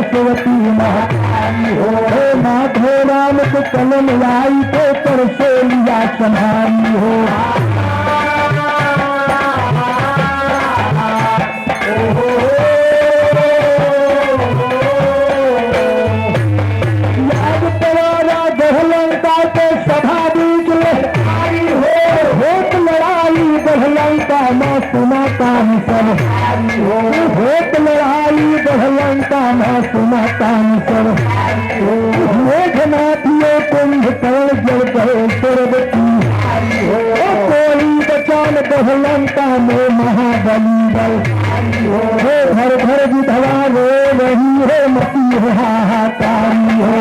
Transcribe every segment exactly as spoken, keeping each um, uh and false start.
सरस्वती महारानी हो। हे माधो राम के कलम आई तो कर से लिया संभारी हो। याद पवारा गढ़ लंका के सभा बीच में आई हो। होत लड़ाई गढ़ लंका में सुना तान सब। होत लड़ाई गढ़ लंका में सुना तान सब। मेघनाथ ये कुंभकर्ण जल गए स्वर्ग की। ओ कोई बचान गढ़ लंका में महाबली बल। ओ घर घर विधवा रो रही है मती है हाहाकारी हो।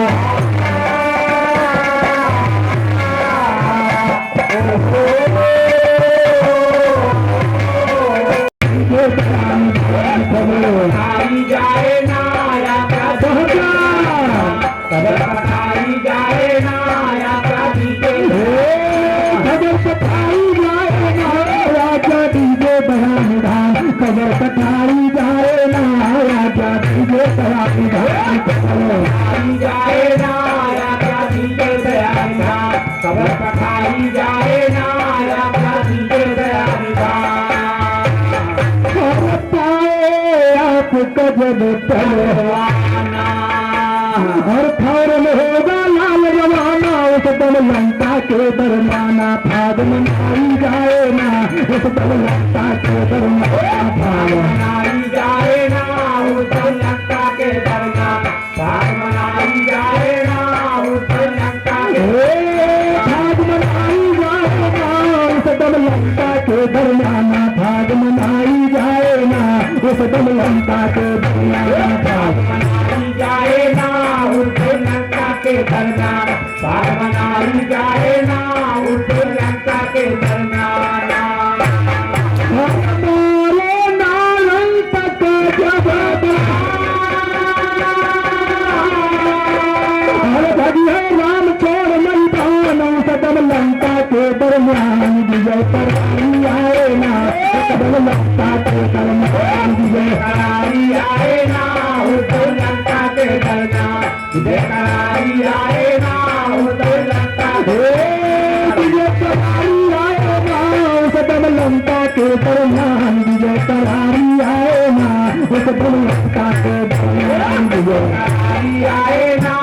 खबर पठाई जाए ना, राजा जी के दया विधान। खबर पाए आप गजब पहलवाना। और फौरन होगा लाल रवाना, उस दम लंका के दरमियाना। फाग मनाई जाए ना, उस दम लंका के दरमियाना। फाग मनाई जाए ना, उस दम लंका के दरमियाना। फाग मनाई जाए ना, उस दम लंका के ए, फाग मनाई जाए ना, उस दम लंका के दरमियाना। फाग मनाई जाए ना, उस दम लंका के दरमियाना। फाग मनाई जाए ना, उस दम लंका के दरमियाना। फाग मनाई जाए ना, उस दम लंका के दरमियाना। हमारे नारायण तक जब अरे भगिए राम छोड़ मैदान, उस दम लंका के दरमियान विजय करारी आए ना, उस दम लंका के दरमियान विजय करारी आए ना, उस दम लंका के दरमियान विजय करारी आए ना, उस दम लंका के ए, विजय करारी आए ना, उस दम लंका के दरमियान विजय करारी आए ना, उस दम लंका के दरमियान विजय करारी आए ना,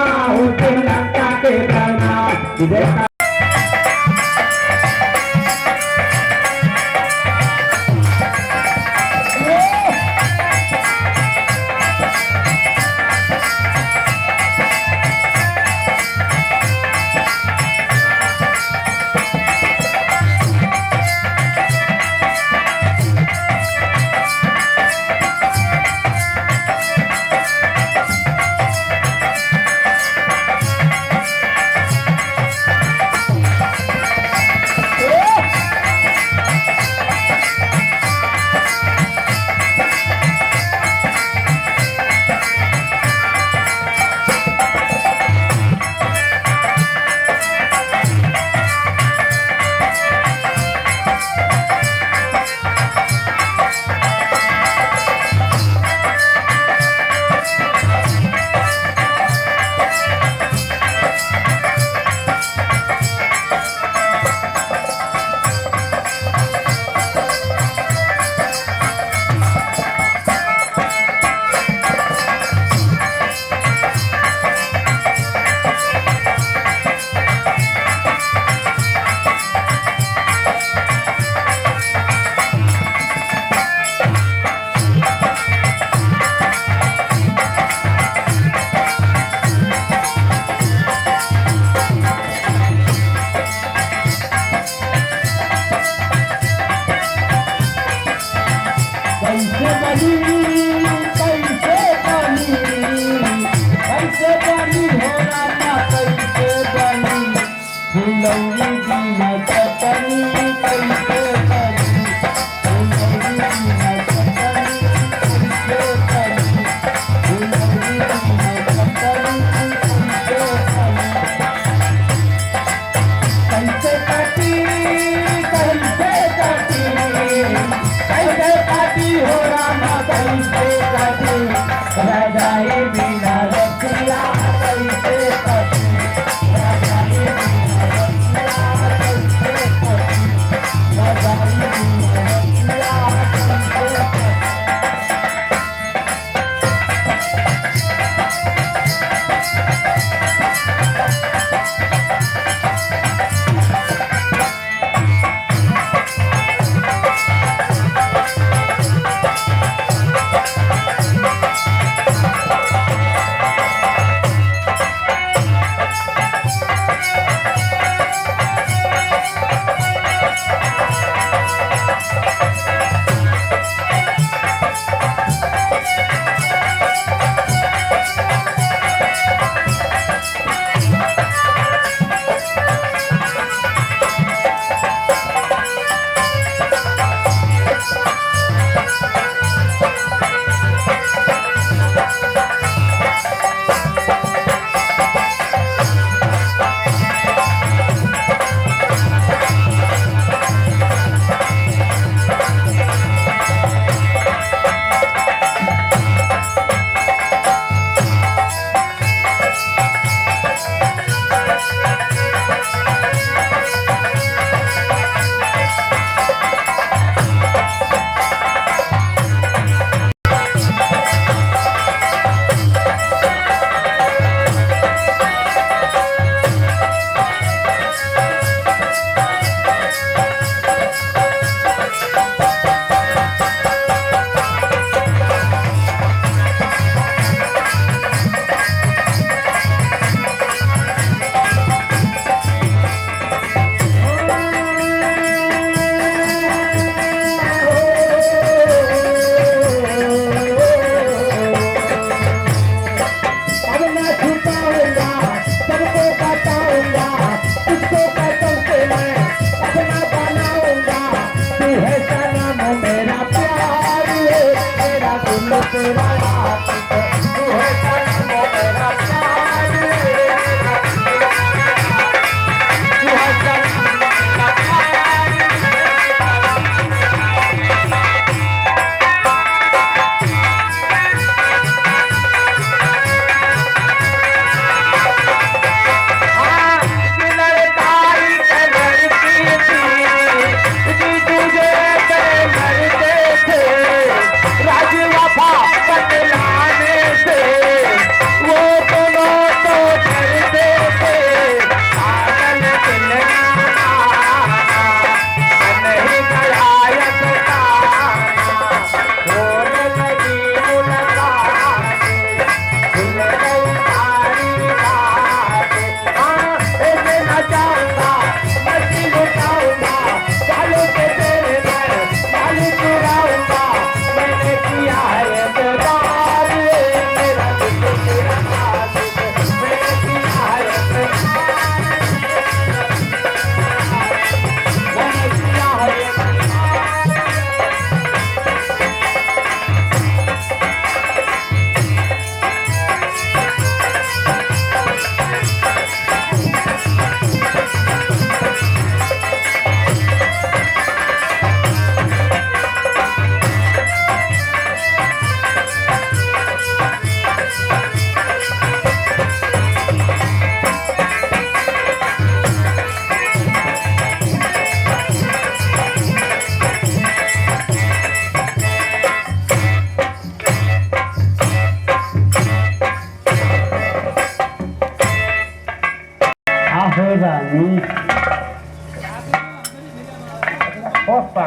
उस दम लंका के दरमियान विजय कैसे बनी, कैसे बनी, कैसे बनी हो रामा, कैसे बनी? फुलौरी बिना चटनी कैसे बनी? फुलौरी बिना चटनी कैसे बनी? फुलौरी बिना चटनी कैसे बनी? कैसे काटी, कैसे काटी, कैसे काटी हो रामा, कैसे काटी? रजाई बिना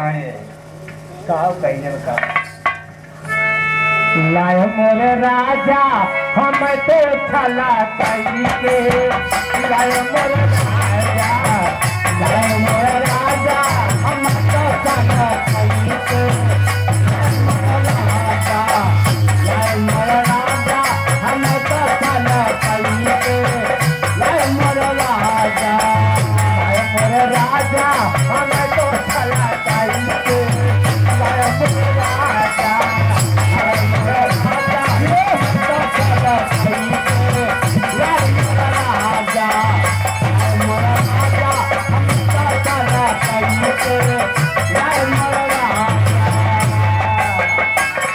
का कहिए का? लाए मोरे राजा, हम तो छला कई के। लाए मोरे राजा, लाए मोरे राजा, हम तो छला कई के। लाए मोरे राजा, लाए मोरे राजा, हम तो छला कई के। लाए मोरे राजा, लाए मोरे राजा, हम तो छला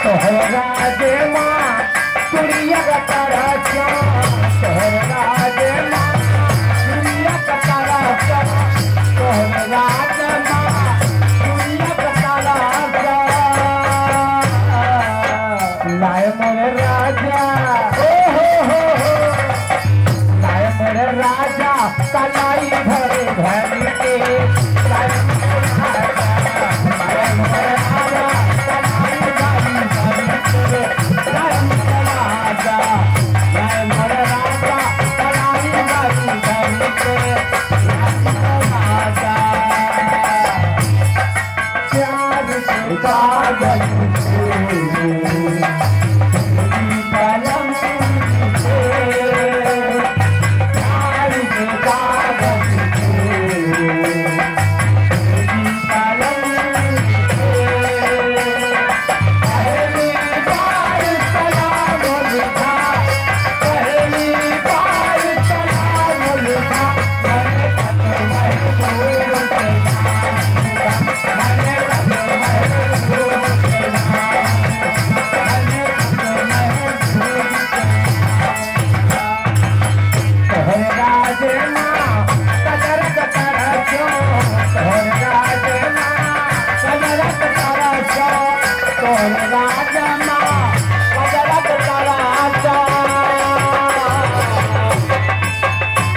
तोहरा जे माँ चुड़िया का तारा चाँद, तोहर राज माँ, चुड़िया का तारा चाँद, तोहर राज माँ, चुड़िया का तारा चाँद। लाए मोरे राजा, ओ हो हो हो, लाए मोरे राजा, कलाई भरे भर के।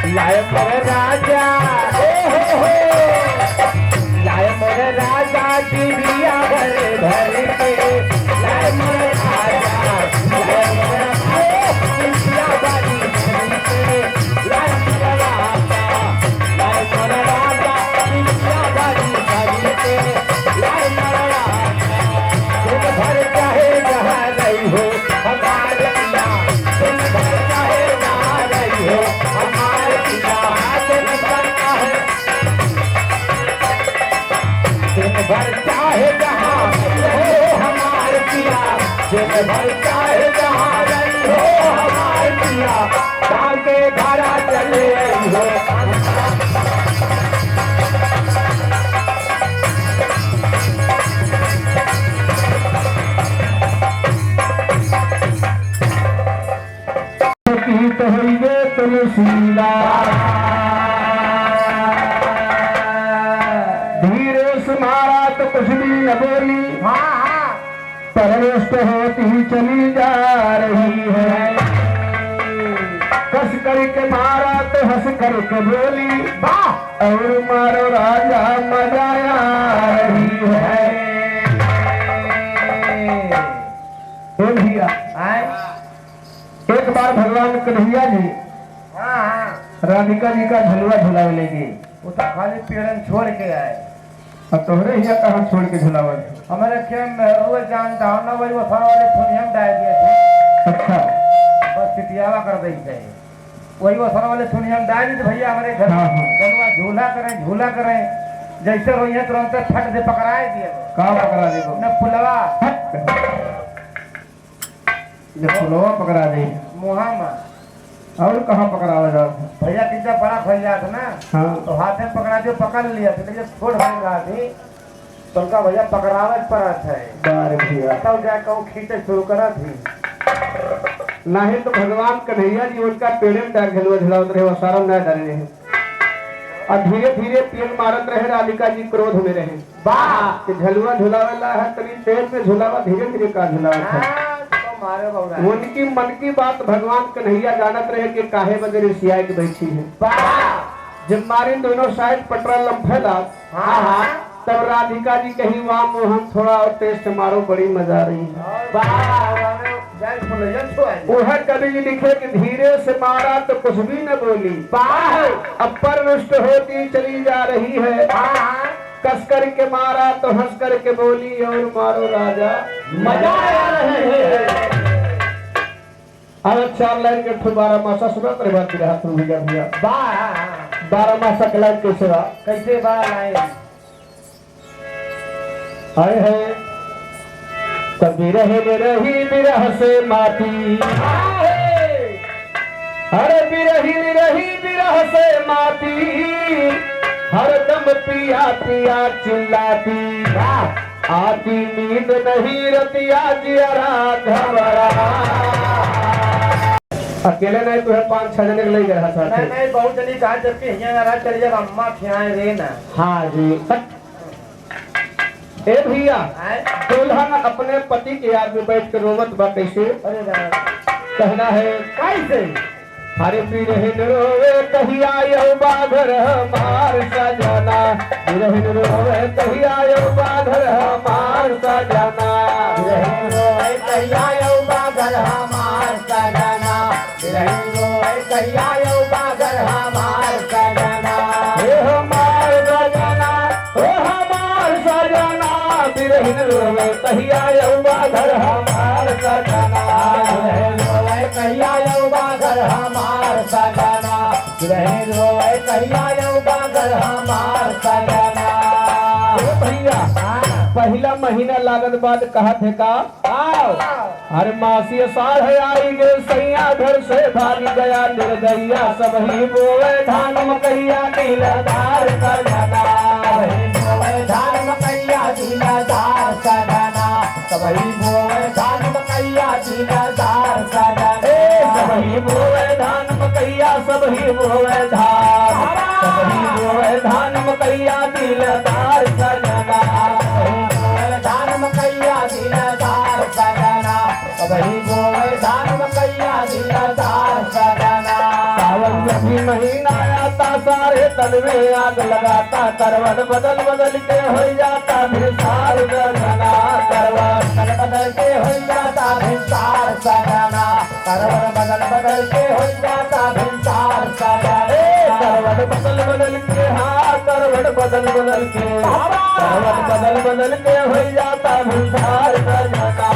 लाए मोरे राजा, ओ हो हो, लाए मोरे राजा, डिबिया भर भर के। लाए मोरे राजा, लाए मोरे राजा, डिबिया भर भर के। लाए मोरे राजा, लाए मोरे राजा, डिबिया भर भर के। लाए मोरे राजा, दिन भर चाहे जहाँ रही हो, हमार पिया, दिन भर चाहे जहाँ रही हो, हमार पिया, दिन भर चाहे, दिन भर चाहे जहाँ रही हो, हमार पिया, दिन भर चाहे जहाँ रही हो, हमार पिया, ताके घरा चले आई हो। की तो होइबे तुलसीदास। धीरेश महाराज तो कुछ भी न बोली। हाँ, हाँ। परवेश तो होती ही चली जा रही है। कस करके मारा तो हंस करके बोली। वाह। और मारो राजा मजा आ रही है। ए भैया, आए। एक बार भगवान कन्हैया जी हाँ, हाँ। राधिका जी का झलुआ झुलावे ले गए। वो तो खाली पेड़न छोड़ के आए। अब तोहरे हिया कहाँ छोड़ के झुलावल? हमारे के मेहरुआ जानता हो ना, वही वो सारा वाले थुनिया में डाल दिए थे। अच्छा। बस सिटियावा कर दे थे। वही वो सारा वाले थुनिया में डाल दी तो भैया हमारे घर हाँ, हाँ। झलुआ झूला करें, झूला करें। जैसे रोइए तुरंत फट से पकड़ाए दिए। कहाँ पकड़ा दे वो? न पुलवा। हट। ये फुलवा पकड़ा दे। मुहा मा। और कहाँ पकड़ावे जात है? भैया, कितना बड़ा खोल जात ना, हाँ। तो हाथे में पकड़ा दियो, पकड़ लिया, तो ये छोड़ भाई रहा थी, तो उनका भैया पकड़ावे के पड़त है। बार भैया। तब जाके वो खींचे शुरू करा थी। नाहीं तो भगवान कन्हैया जी उनका पेड़े में डाल झलुआ झुलावत रहे, वो सारा ना डाले रहे। और धीरे धीरे पेड़ मारत रहे, राधिका जी क्रोध में रहे। वाह! कि झलुआ झुलावेला है, तनी तेज में झुलावा, धीरे धीरे का झुलावा था। हाँ, तो मारे बउरा। उनकी मन की बात भगवान कन्हैया जानत रहे कि काहे बदे रिसिया के बैठी है। वाह! जब मारी दोनों side पटरा लम्फेला, हाँ, हाँ। तब राधिका जी कही, "वाह मोहन, थोड़ा और तेज से मारो, बड़ी मजा आ रही है।" वाह, वाह, वाह, जय फुलैया छुआ जी। वह कवि जी लिखे कि धीरे से मारा तो कुछ भी न बोली। वाह। अब पर रुष्ट होती चली जा रही है। हाँ, हाँ। कस करके मारा तो हंस करके बोली, "और मारो राजा, मजा आ रहे हैं।" अब चार लाइन के ठो बारह मासा सुना, तेरे बात की रहा तू भैया, भैया। वाह। बारह मासा के लाइन कैसे बा? कैसे बा लाइन? हाय, हाय। त बिरहिन रही बिरह से माती। अरे बिरहिन रही बिरह से माती, हरदम पिया पिया चिल्लाती। आती नींद नहीं रतिया जियरा घबरा। अकेले नहीं, तुहे पाँच छह जने के ले गए साथ। नहीं, नहीं, बहुत जनी कहा, जबकि हियाँ ना रहा, चल जब अम्मा खियाए रे ना। हाँ जी। ए भैया, आए? दुल्हन अपने पति के याद में बैठ के रोवत बा कैसे? अरे राम। कहना है कैसे? अरे बिरहिन रोवे कहिया अउबा घर हमार सजना, बिरहिन रोवे कहिया अउबा घर हमार सजना। बिरहिन रोवे कहिया अउबा घर हमार सजना, बिरहिन रोवे कहिया अउबा घर हमार सजना। हे हमार सजना, ओ हमार सजना, बिरहिन रोवे कहिया अउबा घर हमार सजना। बिरहिन रोवे कहिया अउबा घर हमार सजना, बिरहिन रोवे कहिया अउबा घर हमार सजना। ए भैया, हाँ। पहिला महीना लागत बाद कहत है का? आओ। अरे मासी असाढ़ आई गे, सैया घर से भाग गया निर्दयिया, सबही बोवे धान मकइया दिलदार सजना। सबही बोवे धान मकइया दिलदार सजना, सबही बोवे धान मकइया दिलदार सजना। ए, सबही बोवे धान मकइया, सबही बोवे धान, सबही बोवे धान मकइया दिलदार सजना। सबही बोवे धान मकइया दिलदार सजना, सबही बोवे धान मकइया दिलदार सजना। सावन जब भी महीना आता, सारे तन में आग लगाता, करवट बदल बदल के होइ जाता भिनसार सजना। करवट बदल बदल के होइ जाता भिनसार सजना, करवट बदल बदल के होइ जाता भिनसार सजना। ए, करवट बदल बदल के, हाँ, करवट बदल बदल के, करवट बदल बदल के होइ जाता भिनसार सजना।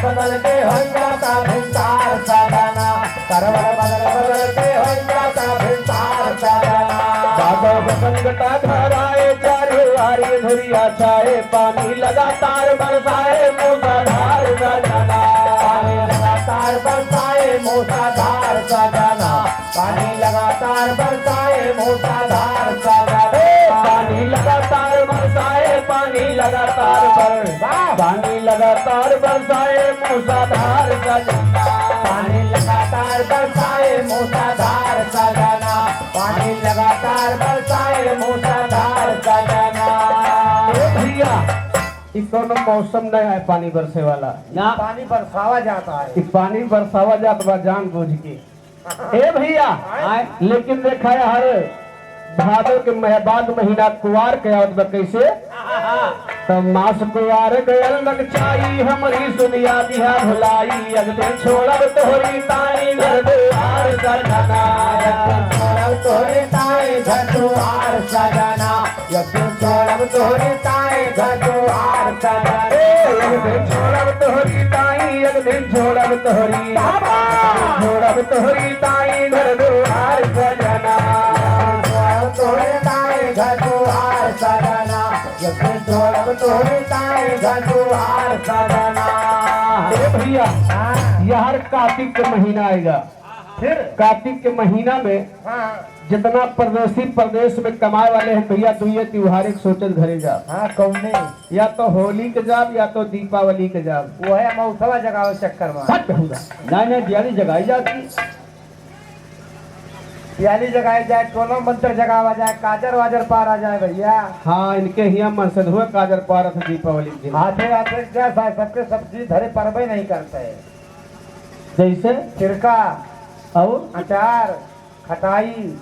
बदल बदल के होइ जाता भिनसार सजना, करवट बदल बदल के होइ जाता भिनसार सजना। बाबा बसंत का घर आए, चारों ओर अंधेरिया छाए, पानी लगातार बरसाए मूसलाधार सजना। पानी लगातार बरसाए मूसलाधार सजना, पानी लगातार बरसाए मूसलाधार सजना। ए, पानी लगातार बरसाए, पानी लगातार बर-, वाह। पानी लगातार बरसाए मूसलाधार सजना। पानी लगातार बरसाए मूसलाधार सजना, पानी लगातार बरसाए मूसलाधार सजना। ए भैया, ई कौनो मौसम नहीं है पानी बरसे वाला। ना। पानी बरसावा जाता है। ई पानी बरसावा जात बा जानबूझ के। ए भैया, आय। लेकिन देखा है हर भादो के मह-, बाद महीना कुवार के आवत बा कैसे? त मास कुवार गयल नगचाई हमरी सुदिया दिहा भुलाई, एक दिन छोड़ब तोहरी ताई घर दुआर सजना। एक दिन छोड़ब तोहरी ताई घर दुआर सजना। एक दिन छोड़ब तोहरी ताई घर दुआर सजना। ए, एक दिन छोड़ब तोहरी ताई, एक दिन छोड़ब तोहरी। बाबा! छोड़ब तोहरी ताई घर दुआर सजना। छोड़ब तोहरी ताई घर दुआर सजना। एक दिन छोड़ब तोहरी ताई घर दुआर सजना। ए भैया, हाँ। यार कार्तिक के महीना आएगा। फिर? कार्तिक के महीना में हाँ। जितना परदेसी परदेश में कमाए वाले हैं भैया, दुइये त्योहार एक सोचत घरे जाब। हाँ, कौने? या तो होली के जाब या तो दीपावली के जाब। वो है मौसवा जगावे चक्कर में। सच कहूँगा। नहीं, नहीं, दियाली जगाई जाती। दियाली जगाई जाए, कोनो मंत्र जगावा जाए, काजर वाजर पारा जाए भैया। हाँ, इनके हियाँ मनसधुआ काजर पारत है दीपावली के दिन। हाथे हाथे क्या सा-, सबके सब चीज धरे परबे नहीं करते। जैसे? सिरका। और? अचार। खटाई,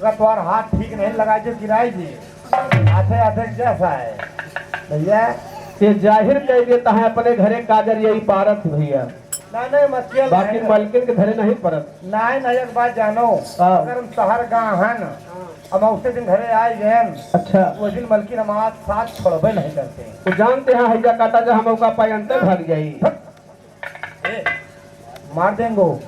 अगर तोहार हाथ ठीक नहीं लगाए जो गिराई जी। हाथ अध्यक्ष जैसा है भैया। ये जाहिर कह देता है अपने घरे काजर यही पारत है भैया। नहीं, नहीं, मत किया बाकी नहीं। मलकिन के घरे नहीं परत। नहीं, नहीं, एक बात जानो। हाँ। अगर हम शहर का हन, हम उसे दिन घरे आए गए, अच्छा। वो दिन मलकिन हमारा साथ छोड़बे नहीं करते। वो जानते हैं, हैजा काटा जा, हम ओका पाए अंतर भाग जाई। ए, मार देंगो।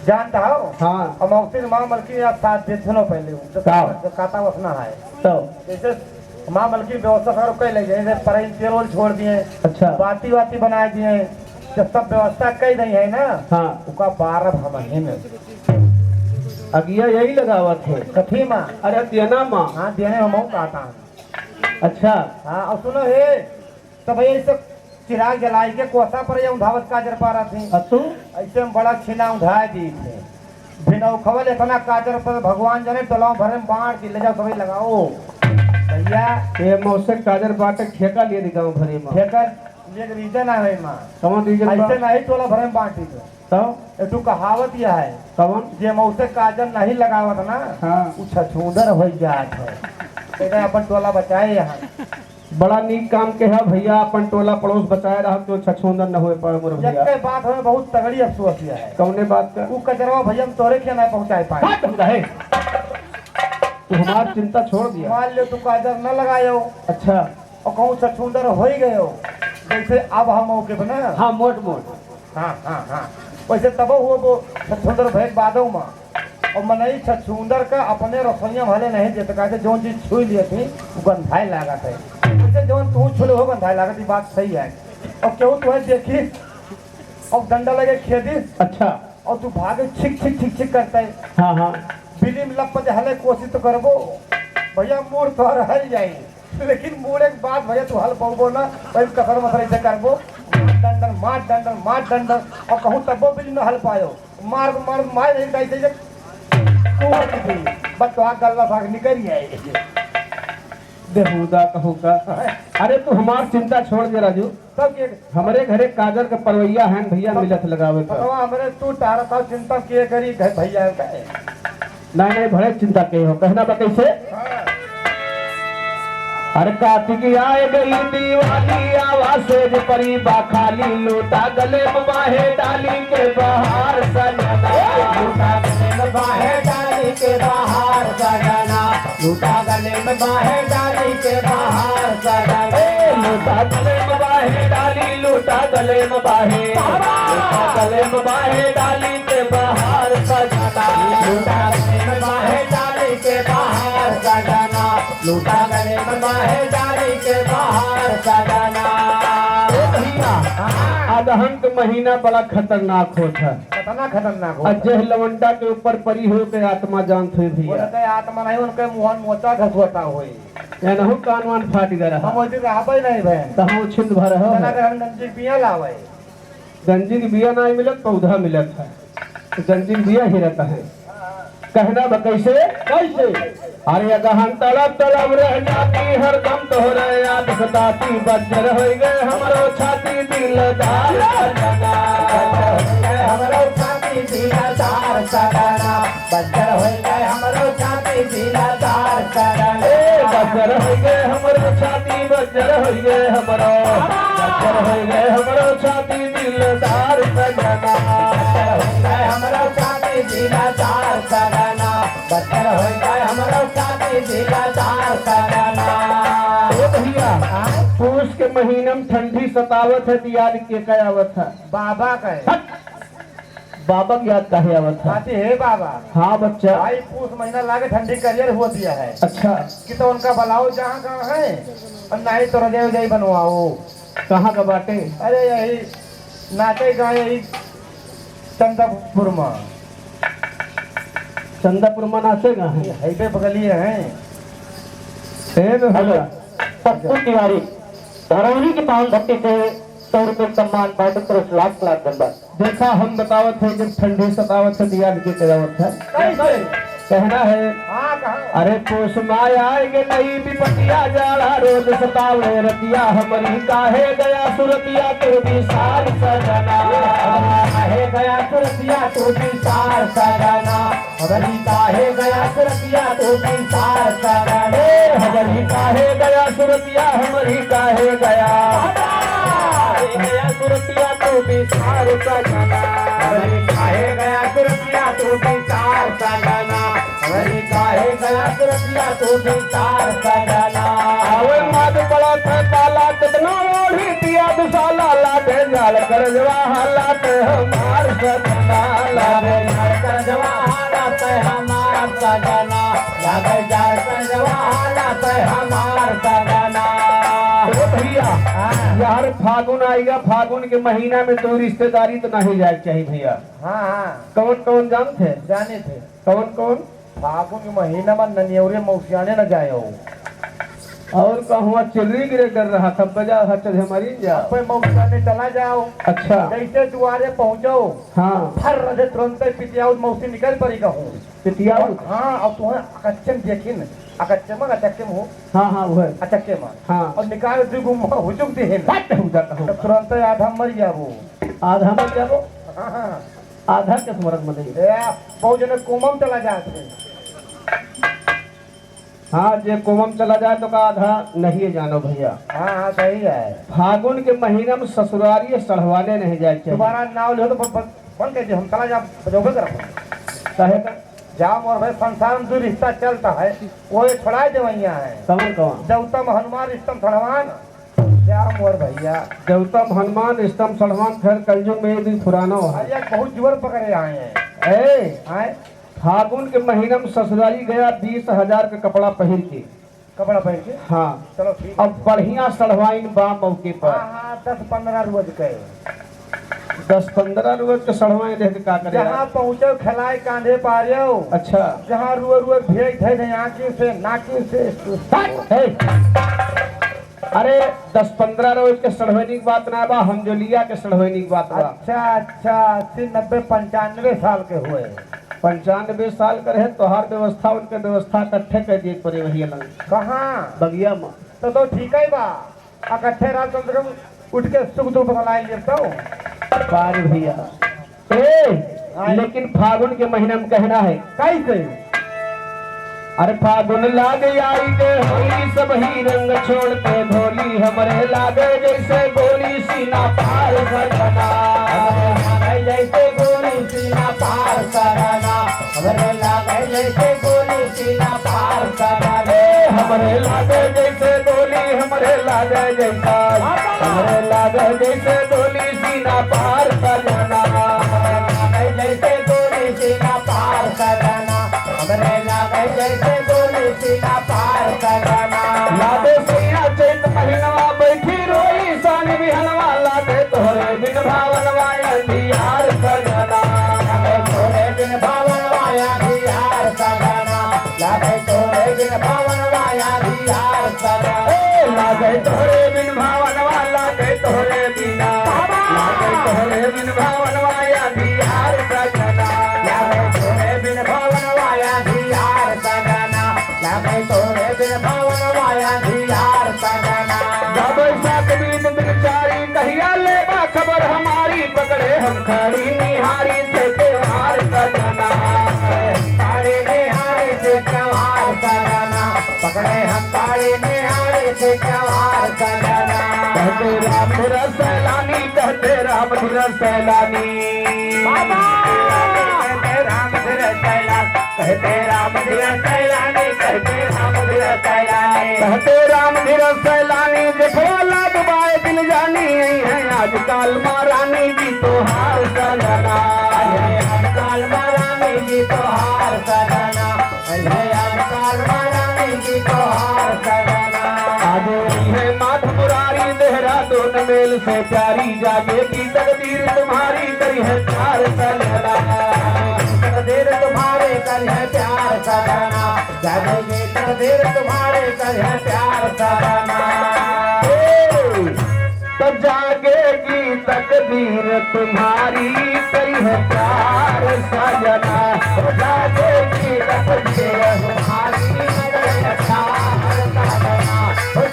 जानता हो? हाँ। हम उसे दिन माँ मलकिन आप साथ दे, सुनो पहले, जब का? जब काटा वसना है। तो? जैसे माँ मलकिन व्यवस्था सारा कह ले, जैसे परई तेल ओल छोड़ दिए, अच्छा। बाती वाती बना दिए, जब सब व्यवस्था कह दी है ना, हाँ। उका बारह हम ही में। अगिया यही लगावत है। कथी माँ? अरे देना माँ। हाँ, देने हम कहता है। अच्छा। हाँ, और सुनो हे, तो भैया, इसे चिराग जलाई के कोसा पर ये उंधावत काजर पारत ही। अ तू? ऐसे में बड़ा छीना उंधाए दी थे। बिनौखवल इतना काजर पर भगवान जाने, टोला भरे में बांट के ले जाओ, सभी लगाओ। भैया। ये मौसे काजर बाटे ठेका लिए दी गाँव भरे में। ठेका लिए के reason है माँ। कौन reason बा? ऐसे नहीं टोला भरे में बांटी तो। तब? एक ठो कहावत यह है। कौन? जे मौसे काजर नहीं लगावत ना, हाँ। उ छछूंदर हो जात है। तो इधर अपन टोला बचाए यहाँ। बड़ा नीक काम के है भैया, अपन टोला पड़ोस बचाए रह, तो छछूंदर न होए पाए मोर भैया। एक बात हमें बहुत तगड़ी अफसोस यह है। कौने बात का? उ कचरवा भैया हम तोरे के ना पहुँचाए पाए। हट, हम कहे। तू हमार चिंता छोड़ दिया। मान ले तू काजर न लगायो। अच्छा। और कहूँ छछूंदर हो ही गयो। जैसे अब हम मौके पर ना। हाँ, मोट मोट। हाँ, हाँ, हाँ। वैसे तबो हुआ वो छछूंदर भैक बादो माँ। और मनई छछूंदर का अपने रसोइया भले नहीं देते, कहते जौन चीज छुई लिए थी, वो गंधाए लागत है। वैसे जौन तू छुले हो गंधाए लागत, ये बात सही है। और केहू तुम्हें देखी, और डंडा लगे खेदी। अच्छा। और तू भागे छिक छिक छिक छिक करता है। हाँ, हाँ। बिल्ली में लप दे हले कोशिश तो करबो। भैया मूड़ तो हर हल जाई। लेकिन मूड़ एक बात भैया तू हल पाउबो ना, भाई कसर मसर ऐसे करबो। मार डंडन, मार डंडन, मार डंडन। और कहूँ तब्बो बिल्ली न हल पायो। मार, मार, मार एक दाई से जे तू हट दी। बस तो आग गल्ला साग निकल जाए। बेहुदा कहूँ का। अरे तू हमार चिंता छोड़ दे राजू। तब के हमरे घरे काजर के परवैया हैं भैया, मिलत लगावे का। पतवा हमरे तू टारत हो, चिंता के करी घ-, भैया का है। नहीं, नहीं, बड़े चिंता के हो, कहना बा कैसे? हाँ। अरे कातिक आए गई दिवाली, आवा सेज परी बा खाली, लोटा गले में बाहे डाली के बहार सजना। लोटा गले में बाहे डाली के बहार सजना। लोटा गले में बाहे डाली के बहार सजना। ए, लोटा गले में बाहे डाली, लोटा गले में बाहे। बाबा! लोटा गले में बाहे डाली के बहार सजना। लोटा गले में बाहे डाली के बहार सजना। लोटा गले में बाहे डाली के बहार सजना। ए भैया, हाँ। अगहन के महीना बड़ा खतरनाक होत है। कितना खतरनाक होत है। अ जेह लवंडा के ऊपर परी हो के आत्मा जानत होई भैया। उनके आत्मा नहीं, उनके मुहन मोचा घसवटा होई। एनहु कान वान फाटि गए रहा। हम ओइसे रहबे नहीं भए। त हम छिंद भर हो। तना के हम गंजी के बिया लावे। गंजी के बिया नाहीं मिलत, पौधा मिलत है। त गंजी के बिया ही रहता है। कहना बा कैसे? कैसे? अरे अगहन तड़प तड़प रह जाती, हरदम तोहरे याद सताती, बज्जर होइ गए हमरो छाती दिलदार सजना। बज्जर होइ गए हमरो छाती दिलदार सजना। बज्जर होइ गए हमरो छाती दिलदार सजना। ए, बज्जर होइ गए हमरो छाती, बज्जर होइ गए हमरो। बज्जर होइ गए हमरो छाती दिलदार सजना। बज्जर होइ गए हमरो छाती दिलदार सजना। बज्जर होइ गए हमरो छाती दिलदार सजना। ए भैया, हाँ? पूस के महीना में ठंडी सतावत है, त याद केका आवत है? बाबा का है। हट! बाबा के याद काहे आवत है? कहते, "हे बाबा, हाँ बच्चा। भाई, पूस महीना लागे ठंडी करियर हुआ दिया है।" अच्छा। कि तो उनका बुलाओ जहाँ कहाँ है, और नहीं तो रजाई उजाई बनवाओ। कहाँ का बाटे? अरे यही नाचे गाए यही चंदापुर में। चंदापुर में नाचे गाए? ये हाईवे बगलिए हैं। ए में हेलो, होला। पप्पू तिवारी, धरौली के पावन भक्ति से सौ रुपये सम्मान बाटे, तरफ लाख लाख धन्यवाद। देखा, हम बतावत है, जब ठंडी सतावत है, दिया के करावत है। कैसे? कहना है, हाँ, कहाँ? अरे, पूस माय आए गे नई विपतिया, जाड़ा रोज सतावे रतिया, हमरी काहे गया सुरतिया, तू भी सार सजना। काहे गया सुरतिया, तू भी सार सजना। हमरी काहे गया सुरतिया तू बिसार सजना। ए, हमरी काहे गया सुरतिया, हमरी काहे गया। काहे गया सुरतिया तू बिसार सजना। हमरी काहे गया सुरतिया तू बिसार सजना। हमरी काहे गया सुरतिया तू बिसार सजना। आवे माथ पड़त है पाला, कितना ओढ़ी पिया दुसाला, लागे जाड़ करजवा हालात हमार सजना, लागे जाड़ करजवा हालात हमार सजना, लागे जाड़ करजवा हालात हमार सजना। ओ भैया, हाँ। यार फागुन आइगा, फागुन के महीना में तो रिश्तेदारी तो नहीं जाए के चाहिए भैया। हाँ, हाँ। कौन कौन जानत है? जाने थे। कौन कौन? फागुन के महीना में ननियौरे मौसियाने न जाए हो। और कहूँ चिल्ली गिरे कर रहा था, बजा हट दे हमारी जा। अब कोई मौसियाने चला जाओ। अच्छा। जैसे दुआरे पहुँचो, हाँ। फर्र से तुरंत ही पितियाउत मौसी निकल पड़ी कहूँ। पितियाउत? हाँ, और तुम्हें अकच्चन देखिन, अकच्चे में, अचक्के में हो। हाँ, हाँ, वो है। अचक्के में। हाँ। और निकाल दू गुम्मा हुचुक दिहिन। हट हो जाता हो। तो तुरंत आधा मर जाबो। आधा मर जाबो? हाँ, हाँ। आधा के स्मरण में नहीं। ए, बहुत जने कोमम चला जात है। हाँ, जे कोमम चला जाए तो का आधा नहीं है जानो भैया। हाँ, हाँ, सही है। फागुन के महीना में ससुरारी सढ़वाने नहीं जाए चाहिए। दोबारा नाव लियो तो ब-, ब-, बंद कर दे, हम चला जा, बजौबे करब। काहे का? जा मोर भाई, संसार में दू रिश्ता चलता है, वो ये छोड़ा देवैया है। कौन कौन? देवता में हनुमान, रिश्ता में सढ़वान। जा मोर भैया। देवता में हनुमान, रिश्ता में सढ़वान, खैर कलयुग में ये भी पुराना हो है। अरे, बहुत जोर पकड़े आए हैं। ए, आए? फागुन के महीना में ससुरारी गया बीस हजार का कपड़ा पहिर के। कपड़ा पहिर के? हाँ। चलो ठीक है। अब बढ़िया सढ़वाइन बा मौके पर। हाँ, हाँ, दस पन्द्रह रोज के। दस पन्द्रह रोज के सढ़वाइन रह के का करे जहाँ यार? पहुँचो खिलाए कांधे पारियो। अच्छा। जहाँ रुए रुए भेज धे दे आँखी से, नाकी से। हट, हे। अरे, दस पन्द्रह रोज के सढ़वैनी की बात ना बा, हम जो लिया के सढ़वैनी की बात बा। अच्छा, अच्छा, अस्सी, नब्बे, पंचानबे साल के हुए। पंचानबे साल के रहे, तोहार व्यवस्था, उनके व्यवस्था इकट्ठे कर दिए पड़े वही अलग। कहाँ? बगिया में। तो, तो ठीक है बा, इकट्ठे रात कम से कम उठ के सुख दुख बतलाए लेता हूँ। बार भैया। ए, हाँ। लेकिन फागुन के महीना में कहना है। कैसे? अरे फागुन लाग आई के होली, सब ही रंग छोड़ के भोली, हमरे लागे जैसे गोली सीना पार सजना। हमरे लागे जैसे गोली सीना पार सजना। हमरे लागे जैसे गोली सीना पार सजना। ए, हमरे लागे जैसे गोली, हमरे लागे जैसा। हमरे लागे जैसे गोली सीना पार सजना। जैसे गोली सीना पार सजना, हमरे लागे जैसे गोली सीना पार सजना। लागे सैया चैत महीनवा बैठी रोई सान बिहनवा, लागे तोहरे बिन भावनवा अंधियार सजना। लागे तोहरे बिन भावनवा अंधियार सजना। लागे तोहरे बिन भावनवा अंधियार सजना। ए, लागे तोहरे बिन भावनवा, लागे तोहरे बिना। लागे तोहरे बिन भावनवा अंधियार सजना। लागे तोहरे बिन भावनवा अंधियार सजना। लागे तोहरे बिन भावनवा अंधियार सजना। जब सात बीत दिन चारी कहिया लेबा खबर हमारी, पकड़े हम ताड़ी निहारी से त्योहार सजना। ताड़ी निहारी से त्योहार सजना। पकड़े हम ताड़ी निहारी से त्योहार सजना। कहते राम धीरज सैलानी, कहते राम धीरज सैलानी। बाबा! कहते राम धीरज सैलानी। कहते राम धीरज सैलानी, कहते राम धीरज सैलानी। कहते राम धीरज सैलानी, देखो लाग बाए दिल जानी, आई है आजकल महारानी जी तोहार सजना। आई है आजकल महारानी जी तोहार सजना। आई है आजकल महारानी जी तोहार सजना। आगे है माधव मुरारी देहरादून मेल से प्यारी, जागेगी तकदीर तुम्हारी, करी है प्यार सजना। तकदीर तुम्हारे करी है प्यार सजना। जागेगी तकदीर तुम्हारे करी है प्यार सजना। ए, तो जागेगी तकदीर तुम्हारी करी है प्यार सजना। जागेगी तकदीर तुम्हारी करी है प्यार सजना।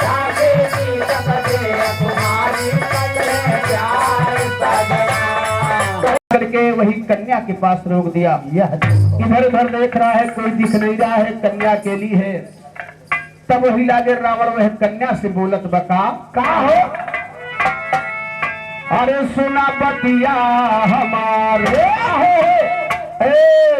जागेगी तकदीर तुम्हारी करी है प्यार सजना। करके वही कन्या के पास रोक दिया। यह इधर उधर देख रहा है, कोई दिख नहीं रहा है, कन्या अकेली है। तब वही लागे रावण वह कन्या से बोलत बा का, का हो? अरे सुना बतिया हमार, ए, ए,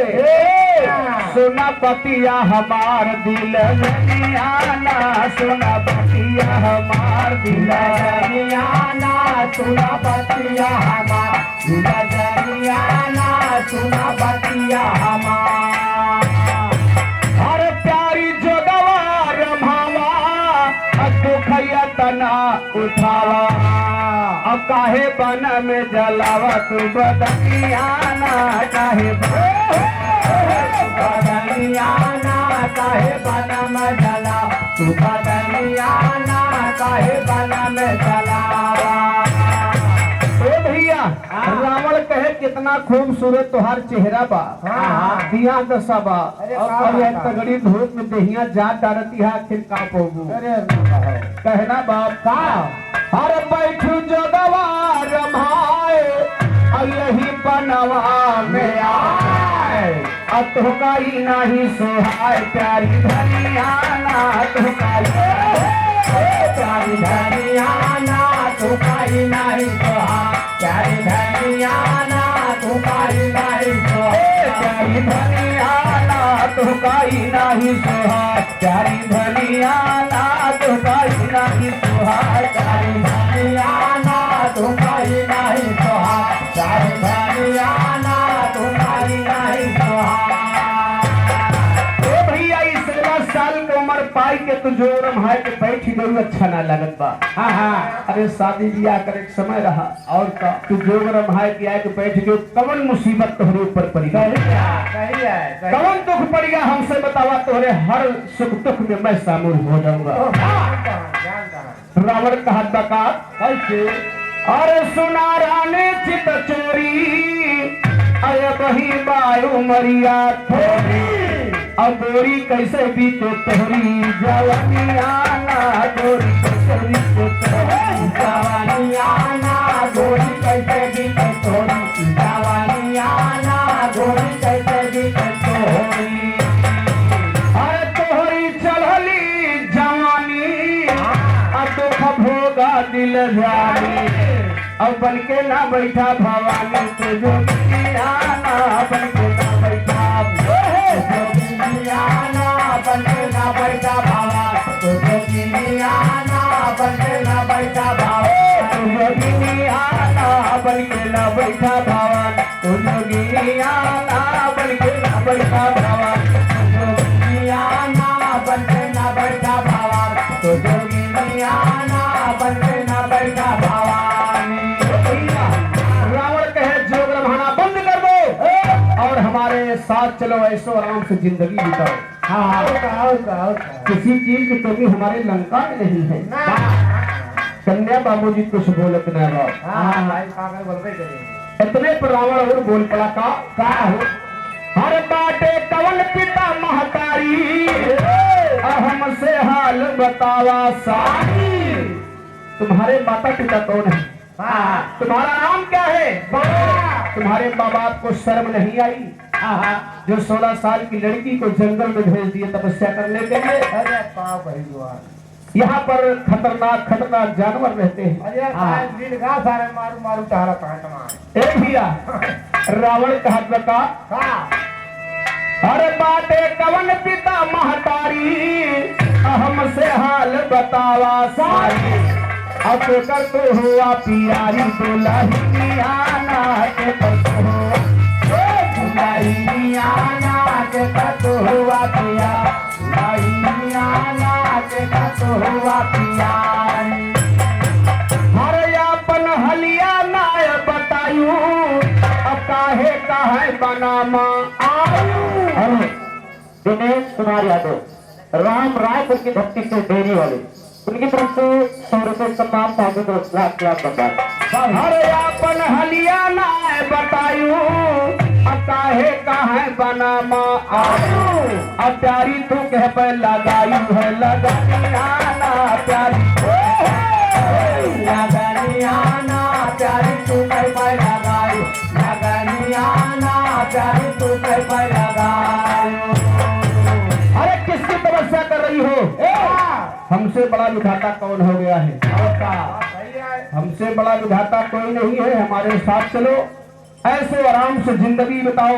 ए, सुना बतिया हमार दिल जानियाना, सुना बतिया हमार दिल जानियाना, सुना बतिया हमार दिल जानियाना, सुना बतिया हमार। अरे प्यारी जोगवा रमावा, दुख यतना उठावा। अब काहे बन में जलावा तू बदनियाना, काहे बन, बदनियाना, काहे बन में जला, तू बदनियाना, काहे बन में जलावा। ओ भैया, हाँ। रावण कहे, "कितना खूबसूरत तोहार चेहरा बा, हाँ, हाँ। दिया दशा बा, अरे, और का और यह बात? तगड़ी धूप में देहिया जा डारती है, आखिर का पोगू?" अरे, ना कहो। कहना बाप का? अरे बैठू जोगवा रमाए, और यही बनवा में आए। अब तोहका ई नाही सोहाय, प्यारी धनिया ना तोहका ई, प्यारी धनिया ना तोहका ई नाही सोहाय, प्यारी धनिया ना तोहका ई नाही सोहाय, प्यारी धनिया ना तोहका ई नाही सोहाय, प्यारी धनिया ना तोहका ई नाही सोहाय, प्यारी धनिया ना तोहका ई नाही सोहाय, प्यारी धनिया ना तोहका ई नाही सोहाय। ए भैया, ई सोलह साल के उम्र पाई के तू जोर रमाए के बैठ गयू, अच्छा ना लगत बा। हाँ, हाँ। अरे शादी ब्याह करे के समय रहा, और का? तू जोग रमाए के आए के बैठ गयो, कवन मुसीबत तोहरे ऊपर पड़ी गई? सही है, सही है, सही है। कवन दुख पड़ी गया हमसे बतावा, तोहरे हर सुख दुख में मैं शामिल हो जाऊंगा। ओ, जान कहाँ, जान कहाँ। रावण कहत बा का? कैसे? अरे सुना रानी चित चोरी, अरे बही बायु मरिया थोरी। अब गोरी कैसे बीते तोहरी जवानिया ना, गोरी कैसे बीते तोहरी जवानिया ना, गोरी कैसे बीते तोहरी जवानिया ना, गोरी कैसे बीते तोहरी। अरे तोहरी चढ़ली जवानी, आ दुख भोगा दिल जानी। अब बन के ना बैठा भवानी, तू जोगिनिया ना बन के ना बैठा। तू जोगिनिया ना बन के ना बैठा भवानी, तू जोगिनिया ना बन के ना बैठा भवानी, तू जोगिनिया ना बन के ना बैठा भवानी, तू जोगिनिया ना बन के ना बैठा भवानी, तू जोगिनिया ना बन के ना बैठा भवानी, तू जोगिनिया ना बन के ना बैठा भवानी। रावण कहे, "जोग रमाना बंद कर दो और हमारे साथ चलो, ऐशो आराम से जिंदगी बिताओ।" हाँ, हाँ। और का, और का, और का? किसी चीज की कमी हमारे लंका में नहीं है। ना। कन्या बाबूजी कुछ बोलत ना बा। हाँ, हाँ, भाई, पागल बोलबे करेंगे। इतने पर रावण और बोल पड़ा का? का हो? अरे बाटे कवन पिता महतारी, आ हमसे हाल बतावा सारी। तुम्हारे माता पिता कौन है? हाँ। तुम्हारा नाम क्या है? हाँ। तुम्हारे माँ बाप को शर्म नहीं आई? हाँ, हाँ। जो सोलह साल की लड़की को जंगल में भेज दिए तपस्या करने के लिए। अरे बाप रे बाप। यहाँ पर खतरनाक, खतरनाक जानवर रहते हैं। अरे हाँ। सारे लील गा, सारे मारू, मारू, टहरा, टहरा, टहरा। ए भैया, रावण कहत बा का? का? अरे बाटे कवन पिता महतारी, हमसे हाल बतावा सारी। अब कर तो हुआ प्यारी दुल्हनिया ना, के कर तो हुआ, ए दुल्हनिया ना, के कर तो हुआ प्यारी। भाई मियाँ नाच का तो हुआ पियान। हर आपन हलिया ना बतायू, अब काहे काहे बनामा आयु। हेलो, दिनेश कुमार यादव, राम रायपुर की धरती से डेरी वाले, उनकी तरफ से सौ रुपये सम्मान, भाभी को लाख लाख बधाई। हर आपन हलिया ना बतायू, अब काहे काहे बनामा आयु। अब प्यारी तू कह पे लगायू है लगनिया ना प्यारी। लगनिया ना प्यारी तू कह पे लगायू। लगनिया अरे, किसकी तपस्या कर रही हो? हमसे बड़ा विधाता कौन हो गया है? हमसे बड़ा विधाता कोई नहीं है, हमारे साथ चलो, ऐसे आराम से जिंदगी बिताओ।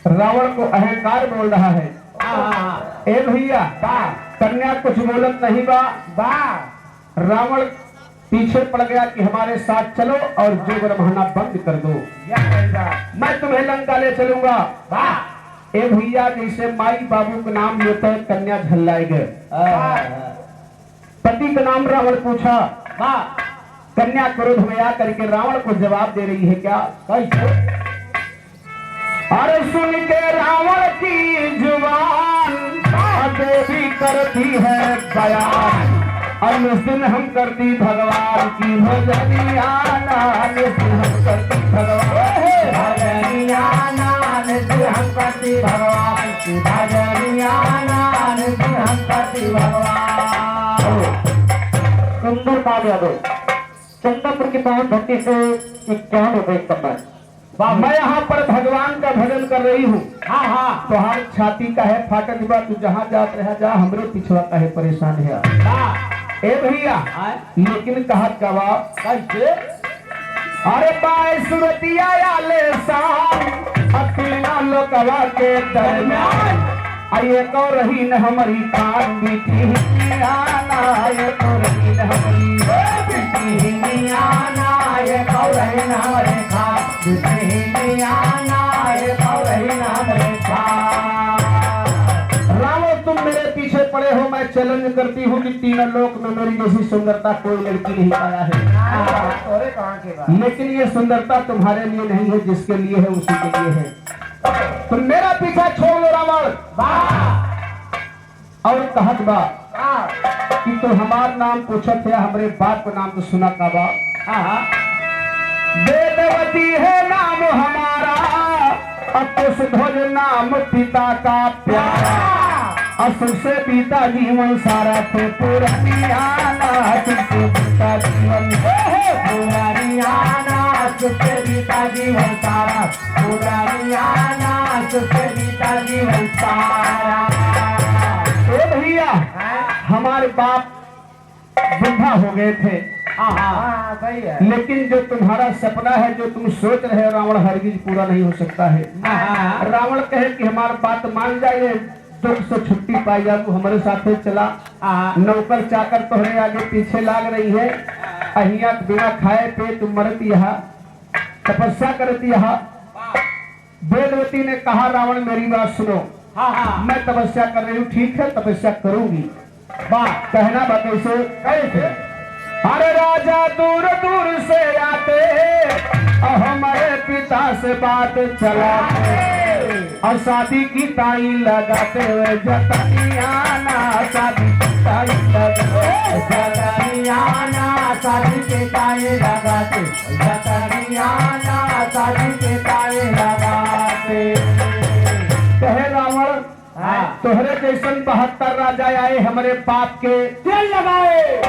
रावण को अहंकार बोल रहा है। ए भैया, कन्या कुछ बोलत नहीं बा। रावण पीछे पड़ गया कि हमारे साथ चलो और जो गरमाना बंद कर दो। मैं तुम्हें लंका ले चलूंगा। ए भैया, जैसे माई बाबू का नाम लेते हैं, कन्या झल्लाए गए। पति का नाम रावण पूछा। कन्या क्रोध में आ करके रावण को जवाब दे रही है क्या? कैसे? अरे सुन के रावण की जुबान, देवी करती है बयान। और उस दिन हम करती भगवान की भजनिया ना, उस दिन हम करती भगवान। भजनिया ना, उस दिन हम करती भगवान की भजनिया ना, उस दिन हम करती भगवान। सुंदर बात यादव। चंदापुर की पावन धरती से इक्यावन रुपए का सम्मान। वाह, मैं यहाँ पर भगवान का भजन कर रही हूँ। हाँ, हाँ। तोहार छाती काहे फाटत बा, तू जहाँ जात रहा जा, हमरे पिछवा काहे परेशान है? वाह। ए भैया, हाँ। लेकिन कहत का बा? कैसे? अरे बाय सुरतिया आले शान, अ तीना लोकवा के दरमियान। आ ये कौरहीन हमरी कान बिटिया ना, ये कौरहीन हमरी बिटिया ना, ये कौरहीन हमरी कान बिटिया ना, ये कौरहीन हमरी कान। रावण, तुम मेरे पीछे पड़े हो, मैं challenge करती हूँ कि तीनों लोक में मेरी जैसी सुंदरता कोई लड़की नहीं पाया है। अरे कहाँ के बात? लेकिन ये सुंदरता तुम्हारे लिए नहीं है, जिसके लिए है उसी के लिए है। तो मेरा पीछा छोड़ दो रावण। वाह। और कहत बा हाँ। कि तू हमार नाम पूछत है, हमरे बाप का नाम तो सुना का बा। हाँ, हाँ। वेदवती है नाम हमारा, और कुशध्वज नाम पिता का प्यारा। और सुख से बीता जीवन सारा, थे पुरानी आना, सुख से बीता जीवन, हे, हे, पुरानी आना, सुख से बीता जीवन सारा। पुरानिया नाच के बीता जीवन सारा। ए भैया, हाँ? हमारे बाप बुढ़ा हो गए थे। हाँ, हाँ। हाँ, सही है। लेकिन जो तुम्हारा सपना है, जो तुम सोच रहे हो रावण, हरगिज पूरा नहीं हो सकता है। हाँ, हाँ। रावण कहे कि हमार बात मान जा, ये दुख से छुट्टी पाई जा, तू हमारे साथे चला। हाँ। नौकर चाकर तोहरे आगे पीछे लाग रही है, अहिया बिना खाए पे तू मरत यहाँ तपस्या करती यहाँ। वेदवती ने कहा, रावण मेरी बात सुनो। हाँ, हाँ। मैं तपस्या कर रही हूँ, ठीक है, तपस्या करूंगी। वाह। कहना बा कैसे? कैसे? अरे राजा दूर दूर से आते, और हमारे पिता से बात चलाते, और शादी की ताई लगाते हुए जतनिया ना, शादी की ताई लगाते हुए जतनिया ना, शादी की ताई लगाते जतनिया ना, शादी के ताई लगाते। कहे रावण, हाँ। तोहरे जैसन बहत्तर राजा आए हमरे बाप के। तेल लगाए।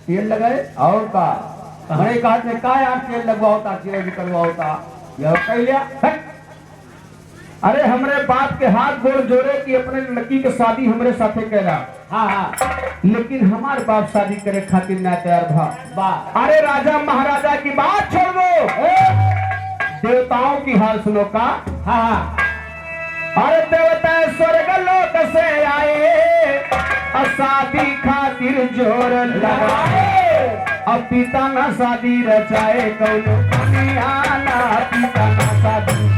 तेल लगाए? और का? हाँ। मने कहा थे, का यार तेल लगवाओ ता, तेल भी करवाओ ता। यह कह लिया। हट। अरे, हमरे बाप के हाथ गोड़ जोड़े कि अपने लड़की के शादी हमरे साथे करा। हाँ, हाँ। लेकिन हमार बाप शादी करे खातिर ना तैयार भा। वाह। अरे, राजा महाराजा की बात छोड़ दो। ए! देवताओं की हाल सुनो का। हाँ, हाँ। अरे, देवता स्वर्ग लोक से आए, और शादी खातिर जोर लगाए। अब पिता ना शादी रचाए, कौनो खानिया ना पिता ना शादी।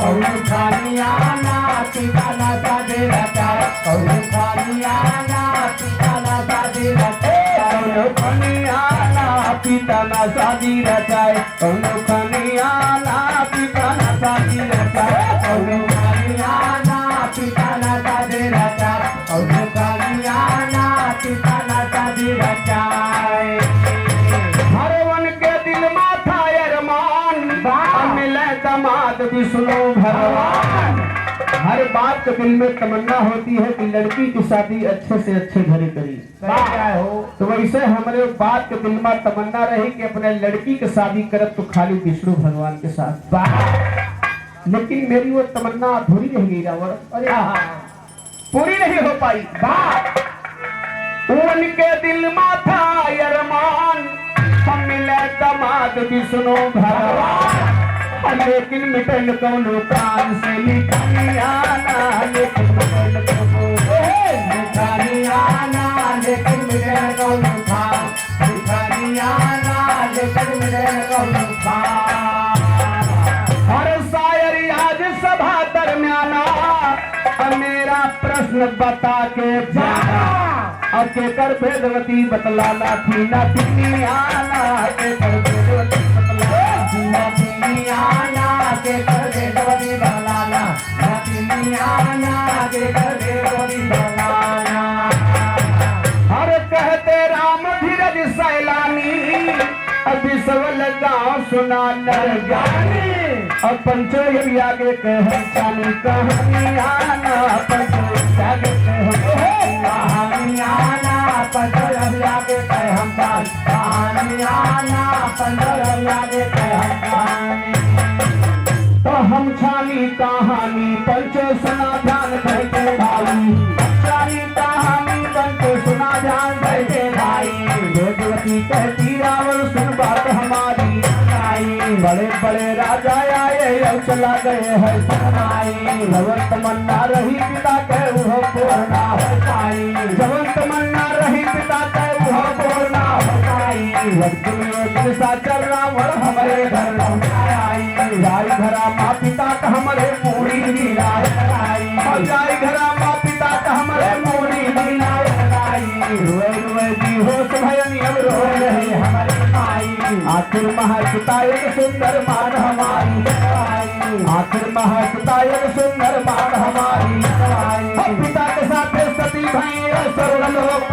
कौनो खानिया ना पिता ना शादी रचाए। कौनो खानिया ना पिता ना शादी रचाए। कौनो खानिया ना पिता ना शादी रचाए। कौनो खानिया ना पिता ना शादी रचाए। कौनो खानिया ना पिता ना शादी रचाए। कौनो खानिया ना पिता ना शादी रचाए। हर वन के दिल मा था अरमान, वाह। मिले दामाद विष्णु भगवान। हर बाप के दिल में तमन्ना होती है कि लड़की की शादी अच्छे से अच्छे घरे करी। सही कहा हो। तो वैसे हमरे बाप के दिल में तमन्ना रही कि अपने लड़की के शादी करब तो खाली विष्णु भगवान के साथ। वाह। लेकिन मेरी वो तमन्ना अधूरी रह गई रावण। अरे हाँ। पूरी नहीं हो पाई। वाह। उनके दिल मा था अरमान, हम मिले दामाद विष्णु भगवान। लेकिन मिटन कौनो कान से लिखनियाना, लेकिन मिटन कौनो, लिखनियाना, लेकिन मिटन कौनो कान, लिखनियाना, लेकिन मिटन कौनो कान। हर शायर आज सभा दरमियाना, अब मेरा प्रश्न बता के जाना। अब केकर वेदवती बतलाना थी ना दुनियाना, केकर वेदवती बतलाना थी ना दुनियाना, केकर वेदवती बतलाना ना दुनियाना, केकर वेदवती बतलाना। हर कहते राम धीरज सैलानी, अब बिसवल गाँव सुना नर ज्ञानी। अब पंचो यदि आगे कहे जानी कहानी आना, पंचो यदि आगे कहे कहानी आना, पंचो यदि आगे कहे हम जान कहानी आना, पंचो यदि आगे कहे हम जानी। तो हम छानी कहानी पंचो सुना ध्यान करके भाई, छानी कहानी पंचो सुना ध्यान करके भाई। वेदवती कहती रावण सुन बात हमारी आई। बड़े बड़े राजा आए और चला गए हैं सरनाई। जवन तमन्ना रही पिता के उहो पूर्ण ना हो पाई। जवन तमन्ना रही पिता के उहो पूर्ण ना हो पाई। वह दुनिया के साथ रावण हमरे घर लौट आई। जाई घरा माँ पिता का हमरे मूड़ी मिलाई। और जाई घरा माँ पिता का हमरे मूड़ी मिलाई। रोए रोए बेहोश भयनी अब रो रही हमरे माई। आखिर महकता एक सुंदर मान हमारी आई। आखिर महकता एक सुंदर मान हमारी आई। अब पिता के साथ सती भई स्वर्ग लोक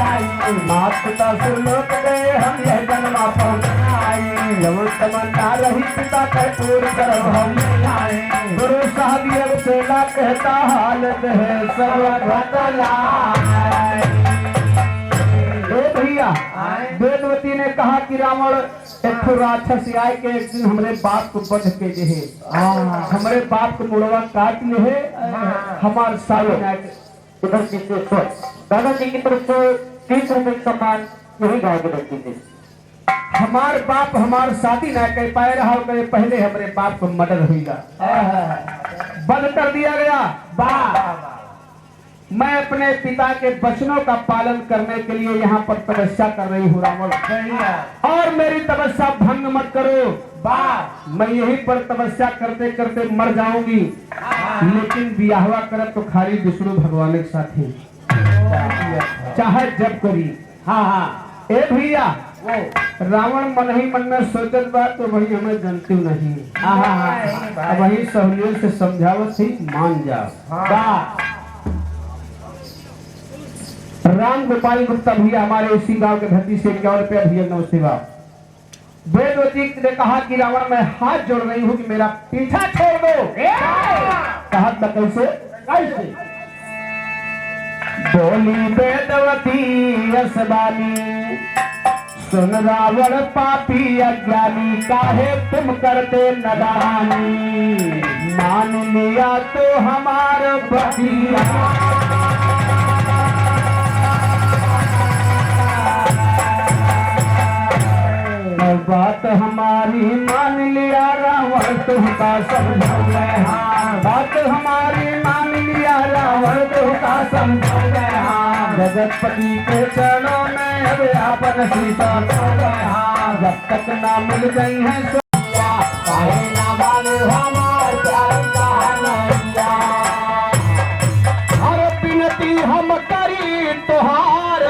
आई। मात पिता सुरलोक गए हम यह जन्मा पहुँच आई। जवन तमन्ना रही पिता के पूर्ण करब हम आई। गुरु साहब ये चेला कहता हालत है सब बदला। ए भैया, आए। वेदवती ने कहा कि रावण एक ठो राक्षस आए के एक दिन हमरे बाप को बध के जे है, हाँ। हमरे बाप को मुड़वा काट ले है, हाँ। हमार सारी चलो। नाक इधर पीछे सर, दादाजी की तरफ से तीस रुपए का सामान यही गाय के रख दीजिए। हमार बाप हमार शादी ना कर पाए रहा, ओकरे पहले हमरे बाप को मर्डर हुई गा। हाँ। बंद कर दिया गया। वाह। मैं अपने पिता के वचनों का पालन करने के लिए यहाँ पर तपस्या कर रही हूँ रावण। बढ़िया। और मेरी तपस्या भंग मत करो। वाह। मैं यहीं पर तपस्या करते करते मर जाऊंगी। हाँ। लेकिन बियाहवा करब तो खाली विष्णु भगवान के साथ ही। वाह। चाहे जब करी। हाँ, हाँ। ए भैया, वो। रावण मन ही मन में सोचत बा तो वही हमें जनती नहीं। हाँ, हाँ, हाँ। नहीं भाई। अब वही सहूलियत से समझावत ही मान जा। हाँ। वाह। राम गोपाल गुप्ता भैया हमारे इसी गांव के धरती से इक्यावन रुपया भैया नमस्ते बा। वेदवती ने कहा कि रावण मैं हाथ जोड़ रही हूँ कि मेरा पीछा छोड़ दो। ए! कहा था कैसे? कैसे? बोली वेदवती असबानी, सुन रावण पापी अज्ञानी, काहे तुम करते नदानी? मान लिया तो हमार बतिया। बात हमारी मान लिया रावण तुमका समझावे हाँ। बात हमारी मान लिया रावण तुमका समझावे हाँ। जगतपति के चरणों में अब आपन शीशा नवावे हाँ। जब तक ना मिल गई है काहे ना माने हमार प्यारी कहानिया। हर बिनती हम करी तोहार,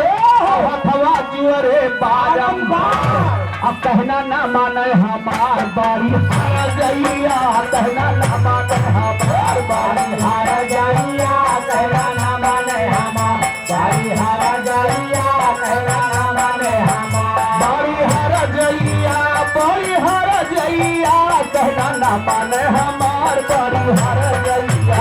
हथवा जुअरे बारंबार। अब कहना ना माने हमार बारी हर जइया, कहना ना माने हमार बारी हर जइया, कहना ना माने हमार बारी हर जइया, कहना ना माने हमार। बारी हर जइया, बारी हर जइया, कहना ना माने हमार बारी हर जइया।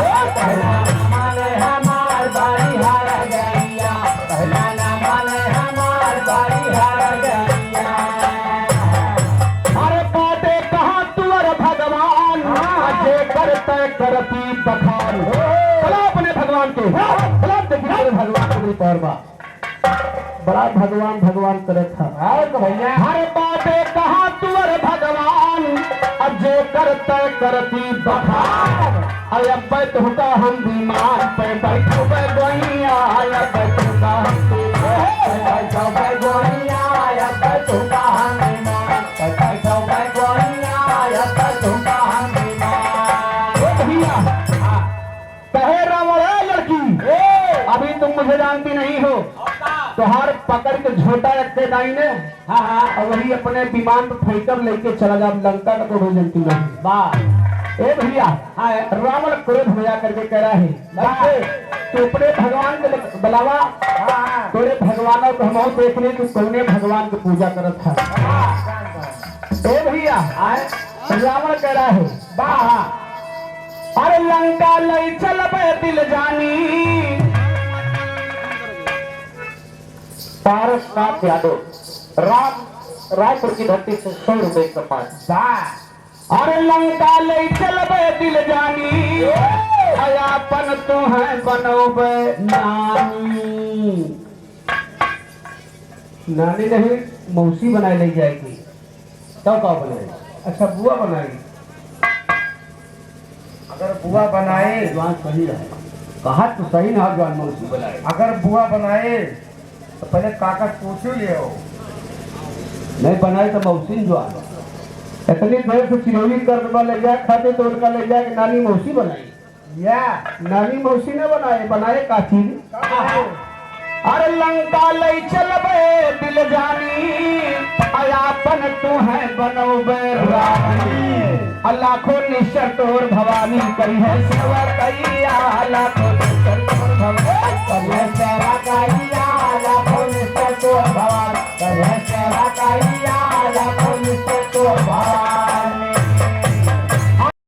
बड़ा भगवान भगवान करत ह। और तो भैया। हर बाटे कहाँ तुअर भगवान, अब जे करते करती बखान। अरे अब्बे तुहका हम विमान पे बैठबे गोइया, अब्बे तुहका हम विमान पे बैठबे गोइया, अब्बे तुहका हम विमान पे बैठबे गोइया, अब्बे तुहका हम विमान। ओ भैया, हाँ। कहे रावण, "ए लड़की, ए! अभी तुम मुझे जानती नहीं हो, तुहार पकड़ के झोटा रख के दाई ने, हाँ, हाँ। और वही अपने विमान पे फेंकब, लेके चला जा लंका का, तो हो जनती नहीं।" वाह। ए भैया, हाँ। रावण क्रोध में आकर के कह रहा है, वाह। "लड़के, तू अपने भगवान के बत-, बुलावा, हाँ, हाँ। तोरे भगवानों को हम और देख ले, तू कौने भगवान की पूजा करत है।" वाह। ए भैया, हाँ। रावण कह रहा है, वाह। अरे लंका लई चलबे दिल जानी। पारसनाथ यादव, राम, रायपुर की धरती से सौ रुपए का पास। वाह। अरे लंका लई चलबे दिल जानी, अरे आपन तुहैं बनौबे नानी। नानी नहीं, मौसी बनाए ले जाएगी। तब का बनाई? अच्छा, बुआ बनाई। अगर बुआ बनाए। जवान सही रहे। कहा तो सही ना, जवान मौसी बनाए। अगर बुआ बनाए, तो पहले काका से पूछी लियो। नहीं बनाए तो मौसी न जवान। इतनी देर से चिरौरी कर दबा ले जाए खाते, तो उनका ले जाए कि नानी मौसी बनाई। या। नानी मौसी न बनाए, बनाए का चीज? अरे लंका लई चलबे दिल जानी, अयापन तुहैं बनौबे रानी। आ लाखों निश्चर तोर भवानी करिहैं सेवा कइया, लाखों निश्चर तोर भवानी करिहैं सेवा कइया, लाखों निश्चर तोर भवानी करिहैं सेवा कइया, लाखों निश्चर तोर भवानी।